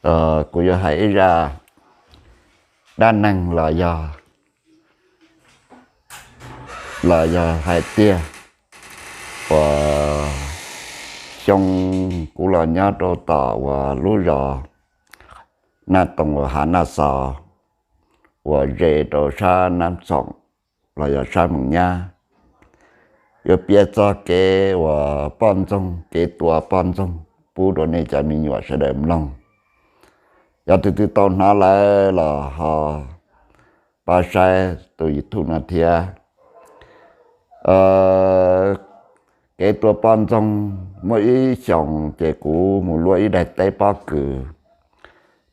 Kuv yuav hais ib zaj dab neeg los yog, los yog hais tiag uas xyoo kuv los nyob rau tom uas lub zos Naj Toos uas hav Naj Xos uas ze rau sab Nab Xoom los yog sab Moos Nyab. Yuav piav txog kev uas poj ntxoog, kev tua poj ntxoog pub rau nej cov me nyuam sawv daws mloog. Yog tus twg tau hnov lawm los ho pab saib tus YouTube no thiab. Kev tua poj ntxoog, muaj ib xyoos ces kuv mus luaj ib daim teb pob kws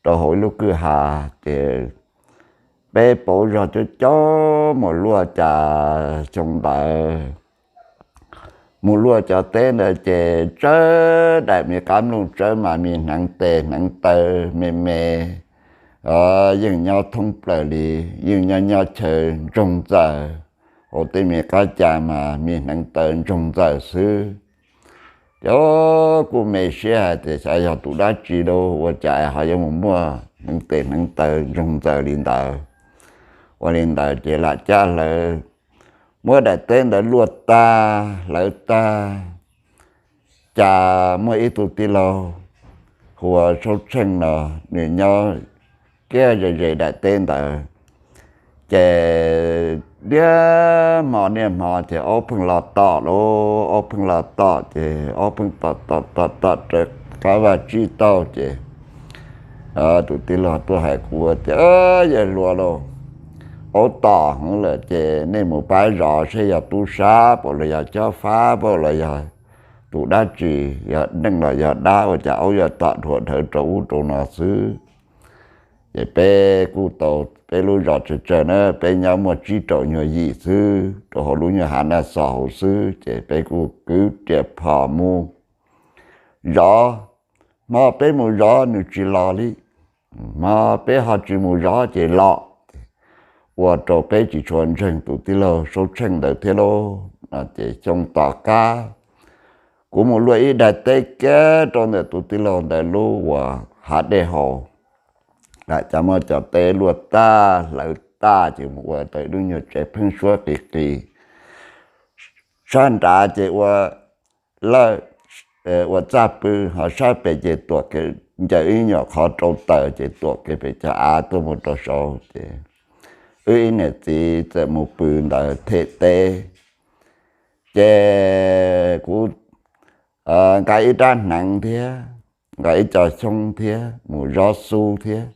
rau hauv ib lub kwj ha, ces peb pauv zog coob coob mus luaj cas xyoo ntawd mus luaj cov teb ntawd ces tsawb daim me qab nplooj tsawb mas me hneev tes hneev taw me me, yeej nyob thoob plaws li, yeej nyob nyob chaw ntsoog ntxaws, hauv tej me qab cas mas me hneev taw ntsoog ntxaws xwb. Ces kuj me siab hais tias xyov yog tus dab tsi lauj, ua cas ho yuav mus muaj hneev tes hneev taw ntsoog ntxaws li ntawd. Ua li ntawd ces lam cab hlawv, muab daim teb ntawd luaj tag hlawv tag, cas muaj ib tug tij laug hu ua Saub Tsheej no, nws nyob kiag ze ze daim teb ntawd. Ces niaj hmo niaj hmo ces aub pheej los tom lauj, aub pheej los tom ces aub pheej tom tom tom tom raws qab vaj tsib taug ces tus tij laug tuaj hais kuv tias, yawg hluas lauj, aub tom heev lawm ces nej mus pab zov seb yog tub sab pam los yog cob fab pam los yog tus dab tsi, yog neeg los yog dab, ua cas aub yuav tom dhuav dhawv rau ub rau no xwb. Ces peb kuj tau, peb lub zos tsawg tsawg na, peb nyob muaj tsib rau nyuag yim xwb rau hauv lub nyuag hav Naj Xos hauv xwb, ces peb kuj kwv riam phom mus zov. Hmo peb mus zov nws tsis los li, hmo peb ho tsis mus zov ces los, ua rau peb tsis tshua ntseeg tus tij laug Saub Tsheej ntawd thiab lauj. Ces xyoo tom qab kuv mus luaj ib daim teb kiag rau ntawm tus tij laug ntawd lub uas hav dej haus, lam cov muab cov teb luaj tag hlawv tag ces mus ua tau ib lub nyuag tsev pheeb suab qis qis. Sab nrad ces ua lawj, ua txaj pw, ho sab pem ces tuam kev, ncaws ib nyuam qhov rau taws ces tuam kev pem cov av tuaj mus rau saud ces wb ib niam txiv txawm mus pw ntawd them teb. Ces kuv nqa ib rab hneev thiab nqa ib co xyoob thiab mus zov xub thiab.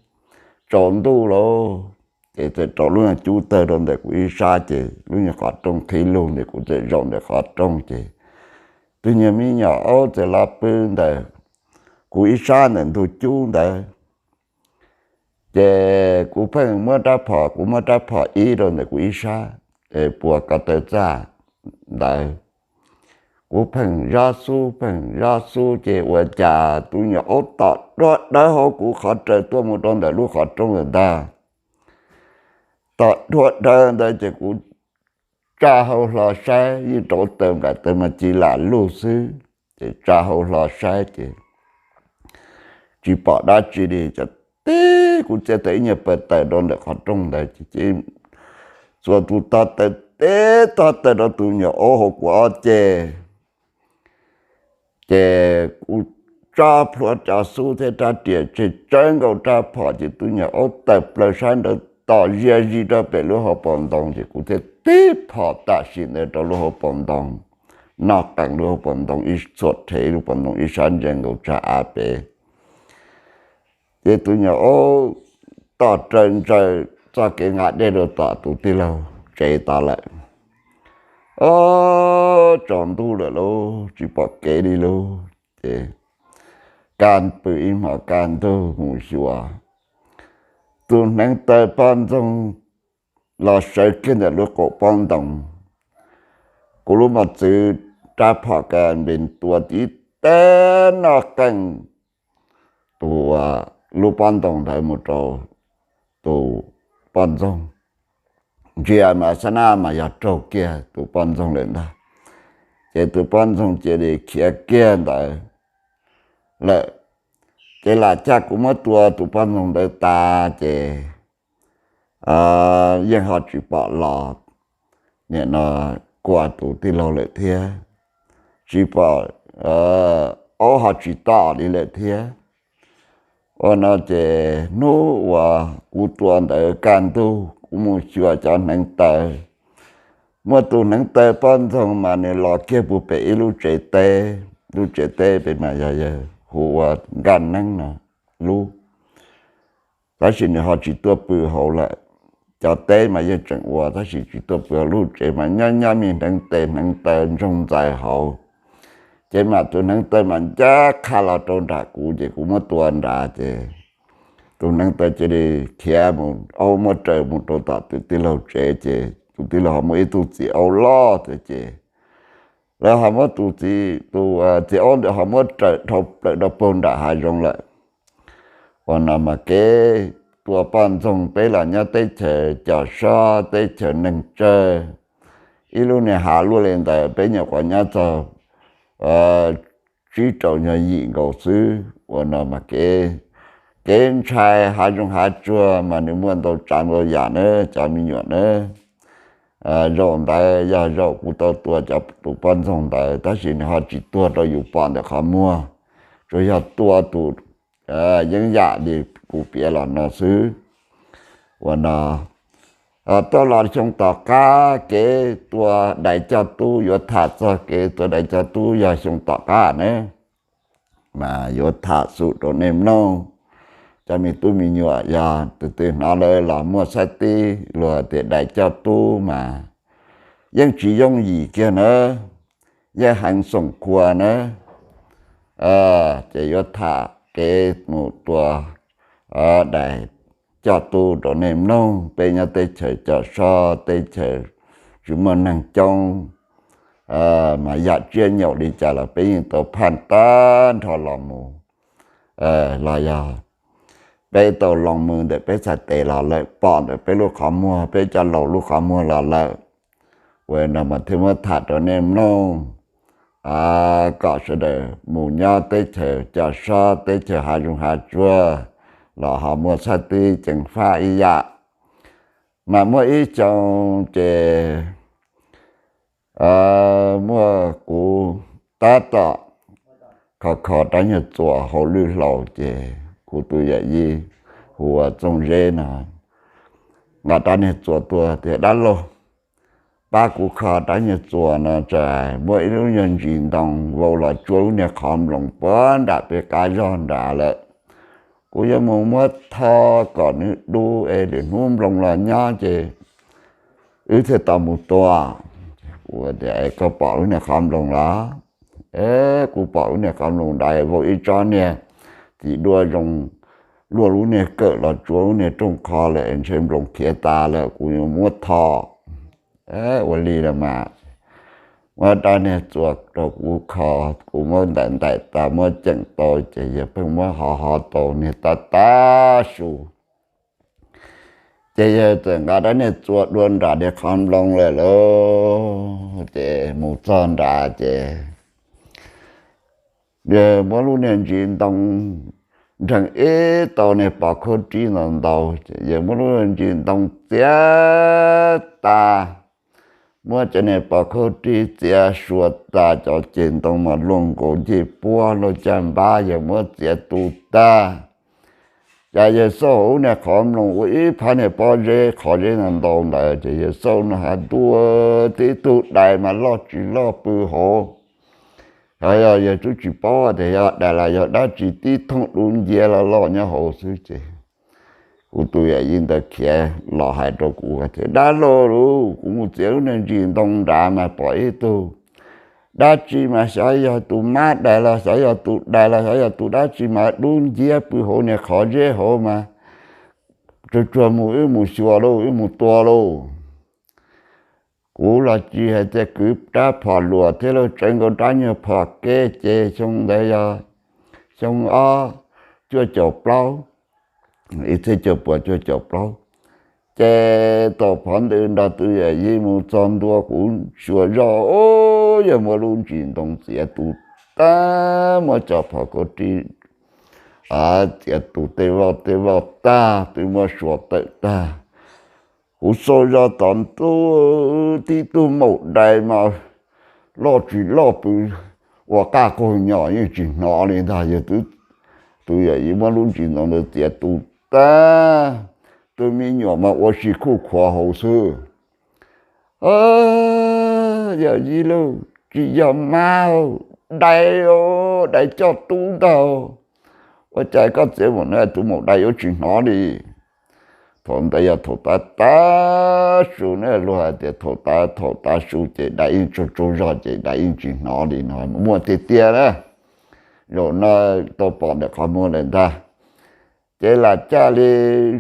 Tsaus ntuj lauj, ces txawm rau lub nyuag cub tawg rau ntawm kuv ib sab ces lub nyuag qhov rooj qhib lug ntawm kuv txawm zaum ntawm qhov rooj ces tus nyuag me nyuam aub txawm los pw ntawm kuv ib sab ntawm ntug cub ntawd. Ces kuv pheej muab rab phom, kuv muab rab phom ib rau ntawm kuv ib sab, puas ko taw txaj ntawd. Kuv pheej zov xub pheej zov xub ces ua cas tus nyuam aub tom duag dawv hauv kuv qhov raws tuaj mus rau ntawm lub qhov rooj ntag. Tom duag dawv ntawd ces kuv tsa hau hlo saib yeej rau taws nplaim taws mas ci lam lug xwb. Ces tsa hau hlo saib ces tsis pom dab tsi li, ces tib kuv txiav tau ib nyuag pawg taws rau ntawm qhov rooj ntawd ces txuas tus tog taws tib tog taws rau tus nyuam aub hauv kuv ob ceg. Ces kuv tso plhuav cov xub thiab rab riam tseg tsawb nkaus rab phom ces tus nyuam aub tawm plaws sab nraud tom zia zis rau pem lub hauv paus ntoo ces kuv thiaj tib phom tam sim ntawd rau lub hauv paus ntoo, noj qees lub hauv paus ntoo ib txhua rhe, lub paus ntoo ib sab ntsia nkaus tsag av pem. Ces tus nyuam aub tom raws ntsaws txoj kev nqa dej rau tom tus tij laug tsev tod lawm. Ob, tsaus ntuj lawm lauj, tsis pom kev li lauj. Ces kaj pw ib hmos kaj ntug mus xyuas, tus hneev taw poj ntxoog los sawv kiag ntawm lub qaum pob ntoo. Kuv lub mos txwv rab phom kas npes tua tib teg noj qees tus, lub pob ntoo ntawd mus rau tus poj ntxoog. Ntsia mas xab nab mas yog raug kiag tus poj ntxoog lawm ntag. Ces tus poj ntxoog cia li khiav kiag ntawd lawm. Ces lam caj kuv muab tua tus poj ntxoog ntawd tas ces yeej ho tsis pom los, nim no, kua tus tij laug lawm thiab, tsis pom, aub ho tsis tom li lawm thiab. Ua no ces hnub uas kuv tua ntawd kaj ntug kuv mus xyuas cov hneev taw, muaj tus hneev taw poj ntxoog mas nws los kiag puag pem ib lub tsev teb. Lub tsev teb pem mas yog yawg hu ua Nkaj Neeb no lub, tab sis nws ho tsis tuaj pw hauv lawm. Cov teb mas yeej tseem ua tab sis tsis tuaj pw hauv, lub tsev mas nyob nyob me hneev tes hneev taw ntsoog ntxais hauv. Ces mam tus hneev taw mas ncaj qha los rau nram kuv ces kuv muab tua nrad ces tus hneev taw cia li khiav mus, aub muab raws mus rau tom tus tij laug tsev ces tus tij laug ho muaj ib tug txiv aub loj thiab ces lawv ho muab tus txiv, tus txiv aub ntawd ho muab raws dhau plaws rau puag nram hav zoov lawm. Ua no mas kev tua poj ntxoog peb los nyob teb chaws Cov Sob, teb chaws neeg tsawg, ib lub niag hav luaj li ntawd peb nyuam qhuav nyob txog tsib rau nyog yim nkaus xwb. Ua no mas kev, kev ntshai hav zoov hav tsuag mas nws muaj ntau tsav ntau yam na cov me nyuam na. Zaum ntawd yog zaum kuv tau tua cov tus poj ntxoog ntawd tab sis nws ho tsis tuag rau yus pom ntawm qhov muag, tsuas yog tua tus yeeb yam li kuv piav los no xwb. Ua no, tuaj los xyoo tom qab kev tua dais coj tub yuav tham txog kev tua dais coj tub yog xyoo tom qab ne, mas yuav tham xum rau nej mloog. Cov me tub me nyuam yog tus twg hnov lawm los muaj xab tib luag tias dais coj tub mas yeej tsis yooj yim kiag na, yeej heev xoom khuas na. Ces yuav tham kev mus tua dais coj tub rau nej mloog. Peb nyob teb chaws Cov Sob, teb chaws tsis muaj neeg coob, mas yam tsiaj nyaum li cas los peb yeej tau phaj tag nrho los mus, los yog peb tau loo mus ntawm peb txhais tes los lawm, pom ntawm peb lub qhov muag, peb cov laus lub qhov muag los lawm. Ua no mas thiaj muab tham rau nej mloog, kom sawv daws mus nyob teb chaws Cov Sob, teb chaws hav zoov hav tsuag los ho muaj xab tib ceev faj ib yam. Mas muaj ib xyoo ces muaj kuv tab tom kho kho rab nyuag txuas hauv lwj hlau ces kuv tus yawm yij hu ua Txooj Zeb no nqa rab niag txuas tuaj tias, Dab laug, pab kuv kho rab nyuag txuas no tsam muaj ib lub nyuag ntsis ntoo vau los tsuab lub niag qhov nploos puag nram peb qab zog nrad lawm. Kuv yuav mus muab tho kom nws dub es lwm hnub nploos los nyob ces wb thiaj tau mus tua. Kuv tias, Koj pom lub niag qhov nploos los? Kuv pom lub niag qhov nploos nrad vau ib tsob niag txiv duaj zoo luaj lub niag kawm los tsuab lub niag rooj qho lawm, ntshe nploos khiav tas lawm, kuv yuav muab tho. Ua li los mas muab rab niag txuas rau kuv kho, kuv muab ntaim ntaim tas muab ceem tau ces yawg pheej muab hov hov tau niag tab tab su. Ces yawg txawm nqa rab niag txuas dua nram niag qhov nploos lawm lauj. Ces mus txog nrad ces yawg muab lub niag ntsis ntoo nreeg ib tau niag pos khaub rib ntau ntau, ces yawg muab lub niag ntsis ntoo txiav tas, muab cov niag pos khaub rib txiav sua tas, cov ceg ntoo mas luaj nkaus ncej puab luaj caj npab, yawg muab txiav tu tag. Ces yawg xauj hauv lub niag qhov nploos ua ib phab niag pob zeb qhov zeb ntau ntau ntawd, ces yawg xauj no has ntua tib tug dais mas loj tsis loj pw hauv. Yog yawg twb tsis paub tias yog dais los yog dab tsi, tib thooj dub nciab loj loj nyob hauv xwb ces kuv tus yawm yij ntawd khiav los hais rau kuv tias, Dab laug lauj, kuv mus txiav lub niag ntsis ntoo nrad mas pom ib tug dab tsi mas xyov yog tus mab dais los xyov yog tus dais los xyov yog tus dab tsi mas dub nciab pw hauv niag qhov zeb hauv mas tsuag tsuag mus, wb mus xyuas lauj, wb mus tua lauj. Kuv los tsis hais tias kwv rab phom luas thiab lauj, tsawv nkaus rab nyuag phom kev ces xyoo ntawd yog xyoo ob cuaj caum plaub, ib txhiab cuaj puas cuaj caum plaub. Ces thaum phov ntws nrog tus yawm yij mus txog ntua kuv xyuas zoj, yawg muab lub ntsis ntoo txiav tu tag, muab cov phom khaub rib txiav tus tej voj tej voj tag, twb muab suav tawm tag. Kuv xauj zog tom ntej, tib tug maum dais mas loj tsis loj pw, ua qaj qaug nyos yeej tsis hnov li ntag. Yog tus yawm yij muab lub ntsis ntoo ntawd txiav tu tag, tus me nyuam mas ua si khuj khuav hauv xwb. Yawm yij lauj, tsis yog mab, dais, dais coj tub ntag. Ua cas koj txiav mus na tus maum dais yuav tsis hnov li? Thaum ntawd yog thaum tav tav su na, luag hais tias thaum tav thaum tav su ces dais yeej tsaug tsaug zog ces dais yeej tsis hnov li no muaj tiag tiag na. Zaum no tau pom ntawm qhov muag lawm ntag. Ces lam caj li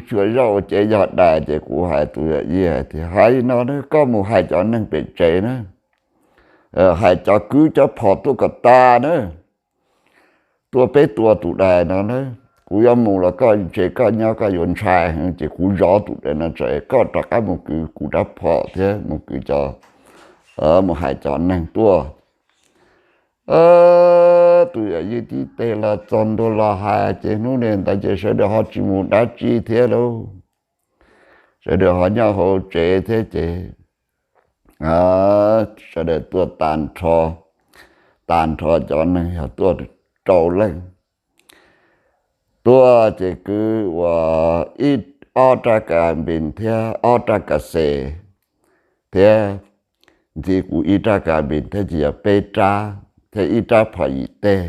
xyuas zoj ua ces yog dais ces kuv hais tus yawm yij hais tias, hais li no na, koj mus hais cov neeg pem tsev na, hais cov kwv cov phom tuaj kom tas na, tuaj peb tua tus dais no na. Kuv yuav mus los koj ntshe koj nyob koj yuav ntshai heev ces kuv zov tus dais no tso es koj rov qab mus kwv kuv rab phom thiab mus kwv cov, mus hais cov neeg tuaj. Tus yawm yij tib teg los txog ntua los hais ces hnub ntawd ces sawv daws ho tsis mus dab tsi thiab lauj. Sawv daws ho nyob hauv tsev thiab ces sawv daws tuaj tag nrho, tag nrho cov neeg yog tuaj rau leej. Tuaj ces kwv ua ib, ob rab ka npis thiab ob rab ka xes thiab ntxiv kuv ib rab ka npis thiab ces yog peb rab thiab ib rab phom yim teg.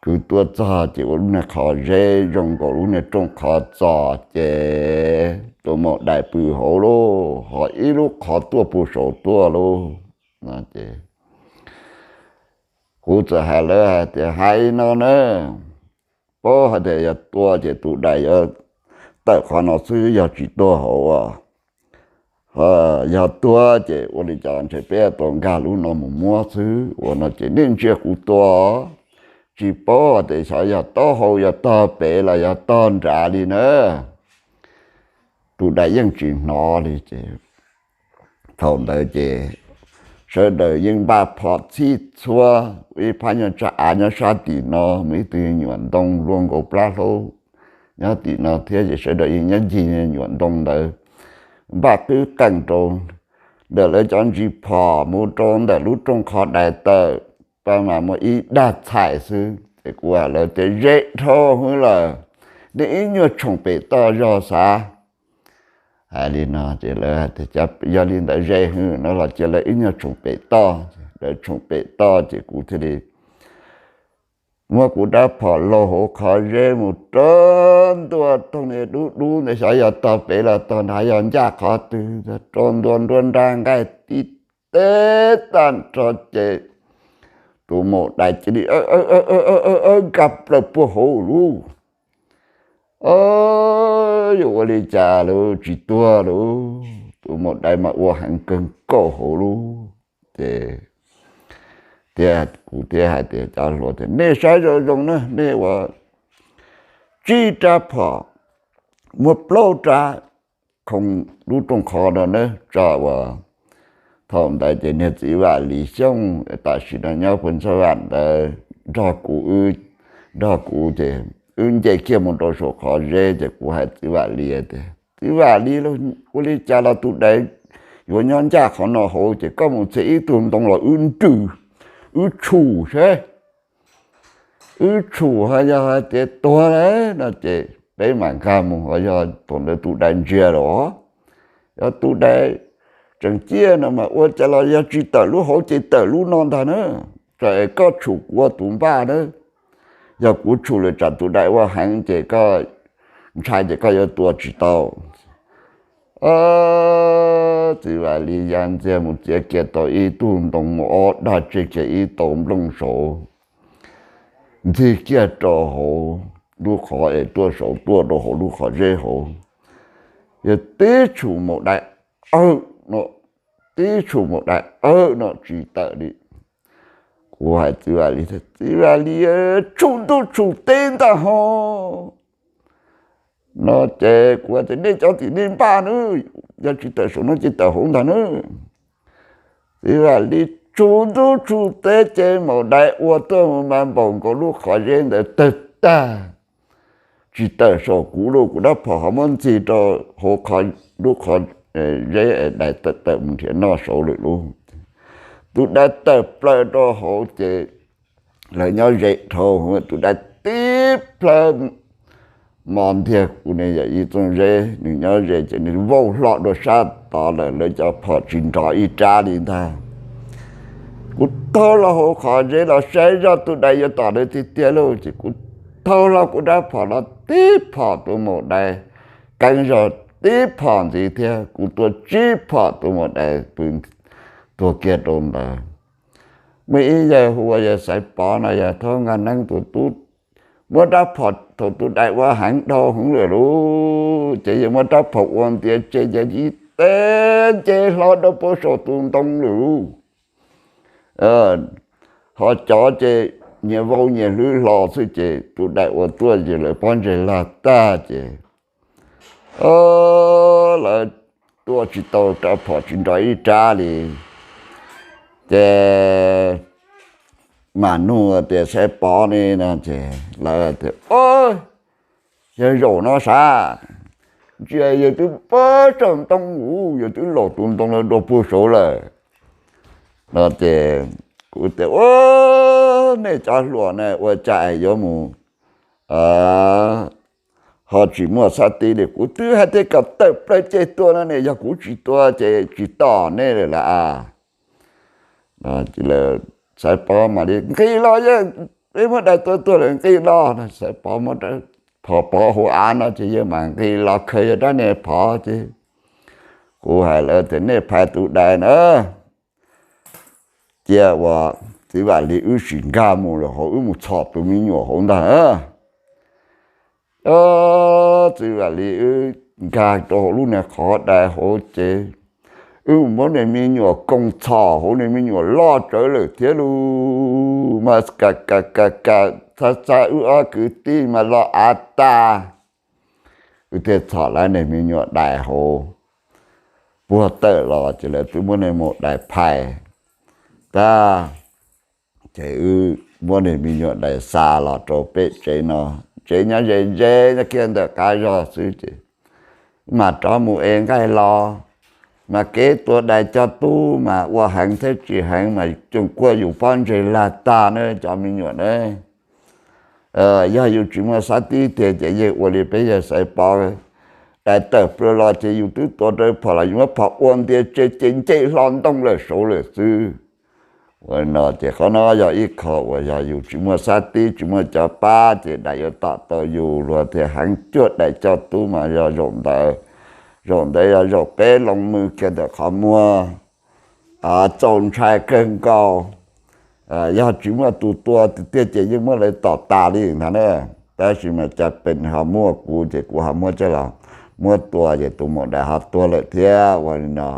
Kwv tuaj txog ces ua lub niag qhov zeb zoo nkaus lub niag rooj qhov txos ces tus maum dais pw hauv lauj, ho ib lub qhov tuaj puag saud tuaj lauj. No ces kuv txawm hais lawv hais tias, hais li no na, paub hais tias yog tua ces tus dais yuav tawm qhov no xwb, yog tsis tuag hauv, yog tuag ces ua li cas ntshe peb tau nkag lub no mus muab xwb. Ua no ces nej ntsia kuv tua, tsis paub tias xyov yog taub hau yog tog pem los yog tog nrad li na. Tus dais yeej tsis hnov li ces thaum ntawd ces sawv daws yeej npaj phom txhij txhua, ib phab nyuag tsaj av nyob sab tim no, mus ib tug nyuam ntoo luaj nkaus plab hlaub nyob tim no thiab ces sawv daws yeej nyob ncig nyuam ntoo ntawd npaj qwb qeej rau ntawm lawv cov ntsis phom mus rau ntawm lub rooj qhov dais tawm, pab mas muaj ib dag txhais xwb ces kuv hais lawv tias ze dhau hwv lawm, nej ib nyuag tshoom pem toj zog xav. Hais li no ces lawv hais tias yog li ntawd ze hwv no los cia lawv ib nyuag tshoom pem toj. Lawv tshoom pem toj ces kuv thiaj li muab kuv rab phom laug hauv qhov zeb mus rau ntua thooj niag dub dub ntawd, xyov yog tog pem los tog nrad, yog ncaj qhov twg, rau ntua nruab nrab nqaij tib teb tag nrho ces tus maum dais cia li nkag plaws puag hauv lauj. Yuav ua li cas lauj, tsis tuag lauj, tus maum dais mas ua heev kawg nkaus hauv lauj. Ces thiab kuv thiaj hais tias cov hluas tias nej saib zoo zoo na, nej ua tsib rab phom, muab plaub rab khoo lub rooj qhov no na tso ua. Thaum ntawd ces niag txiv Vam Lis Xyooj tam sim no nyob pem Ntxhab Vam ntawd nrog kuv, nrog kuv ces wb nce kiag mus rau saum qhov zeb ces kuv hais txiv Vam Lis tias txiv Vam Lis, ua li cas los tus dais yuav nyob ncaj qhov no hauv ces koj mus txhij ib tug ntoo los wb nrws, wb tshum seb, wb tshum ho yog hais tias tuag lawm no ces peb mam nkag mus, ho yog thaum ntawd tus dais ntsiag lawm, yog tus dais tseem ciaj no mas ua cas los yog tsis tawm lub hauv ces tawm lub no ntag na. Tsam es koj tshum kuv ua tus npaj na, yog kuv tshum lawm tsam tus dais ua heev ces koj ntshai ces koj yuav tua tsis tau. Txiv Vam Lis ya ntxiag mus txiav kiag tau ib tug ntoo mus ob dag tseg kiag ib tau nplooj saud, ntxig kiag rau hauv lub qhov es tuaj saud tuaj rau hauv lub qhov zeb hauv, yog tib tshum maum dais awb no, tib tshum maum dais awb no tsis tawm li. Kuv hais txiv Vam Lis tias txiv Vam Lis, tshum ntuj tshum teb ntag ho no ces kuv tias nej cov tim nej npaj nawb, yog tsis tawm saum no ces tawm hauv ntag nawb. Txiv Vam Lis tshum ntuj tshum teb ces maum dais ua tuaj mus mas npaum nkaus lub qhov zeb ntawd tawg tag, tsis tawm saum kuv lauj. Kuv rab phom ho muab ntxig rau hauv qhov, lub qhov zeb, dais tawm tawm mus nrhiav noj saud lawm lauj. Tus dais tawm plaws rau hauv ces lawv nyob ze dhau, tus dais tib plhaw mos ntiag kuv ne, yog ib txooj zeb, nws nyob ze ces nws vau hlo dua sab tod lawm, lawv cov phom tsis nrov ib rab li ntag. Kuv taug los hauv qhov zeb los saib zoj tus dais yuav tom lawv tiag tiag lauj, ces kuv taug hlo kuv rab phom los tib phom tua maum dais, qee zog tib phom ntxiv thiab, kuv tua tsib phom tua maum dais pw tuag kiag rau ntawd. Muaj ib yawg hu ua yawg Xaiv Pov no, yawg Thab Nkaj Neeb tus tub, muab rab phom thaum tus dais ua heev dhau heev lawm lauj, ces yawg muab rab phom ua ntiav tseg ces yij teb nce hlo rau puag saum tus ntoo lawm lauj. Ho cov ces nyias vau nyias hlwb hlo xwb ces tus dais ua tuaj ces lawv pob ntseg lag tag ces lawv tua tsis tau, rab phom tsis nrov ib rab li. Ces mam nug tias Xaiv Pov ne no ces lawv tias, Yog zaum no sav, ntsia yawg twb pab saum ntoo, yawg twb laus tus ntoo lawm dua puag saud lawm no ces kuv tias, Ua, nej cov hluas na ua cas yuav mus ho tsis muaj xab tib li? Kuv twb hais tias kom tawm plaws ceg tua no ne, yog kuv tsis tua ces tsis tom nej lawm lauj. Xaiv Pov mam li nqis los, Yawg, peb muab dais tua tuag lawm, nqis los. Xaiv Pov muab phom pov hauv av no ces yawg mam nqis los khaws yawg rab niag phom ces kuv hais lawv tias, Nej phais tus dais na cia uas txiv Vam Lis wb sim nkag mus lawm hauv, wb mus txhom tus me nyuam hauv ntag. Txiv Vam Lis wb nkag rau hauv lub niag qhov dais hauv ces wb mus muab niag me nyuam koom txhom hauv, niag me nyuam loj tsawv lawm thiab lauj. Mas ka ka ka ka, txhab txhab wb ob kwv tij mas los av tag. Wb thiaj txhom lawv niag me nyuam dais hauv puag tawm los ces lawv twb muab niag maum dais phais tag. Ces wb muab niag me nyuam dais xa los rau pem tsev no, tsev nyob ze ze nyob kiag ntawm qab zog xwb ces mam rov mus ev nqaij los. Mas kev tua dais coj tub mas ua heev thiab tsis heev mas cuag kuaj yus pob ntseg lag tag na cov me nyuam na. Yog yus tsis muaj xab tib tiag ces yeej ua li peb yawg Xaiv Pov, dais tawm plaws los ces yus twb tua rau phom los yus muab phom ua ntiav tseg ces nce hlo ntoo lawm saud lawm xwb. Ua no ces qhov no yog ib qho uas yog yus tsis muaj xab tib tsis muaj cov pab ces dais yuav tom tau yus, luag tias heev cuag dais coj tub mas yog zaum ntawd. Zaum ntawd yog zaum peb loo mws kiag ntawm qhov muag, txaus ntshai kawg nkaus. Yog tsis muaj tus tua tiag tiag ces yeej muab lawv tom tas li ntag na. Tab sis mas cas pes ho muaj kuv ces kuv ho muab coj los muab tua ces tus maum dais ho tuag lawm thiab ua li no.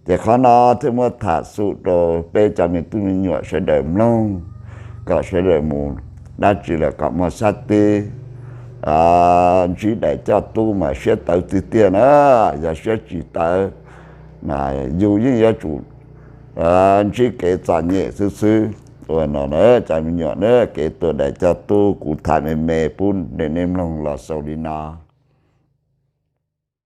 Ces qhov no thiaj muab tham xum rau peb cov me tub me nyuam sawv daws mloog, kom sawv daws mus dab tsi los kom muaj xab tib, ntsib dais coj tub mas siab tawv tiag tiag na. Yog siab tsis tawv mas yus yeej yuav tsum ntsib kev txom nyem xwb xwb. Ua no na cov me nyuam na, kev tua dais coj tub kuv tham me me pub nej mloog los xaus li no.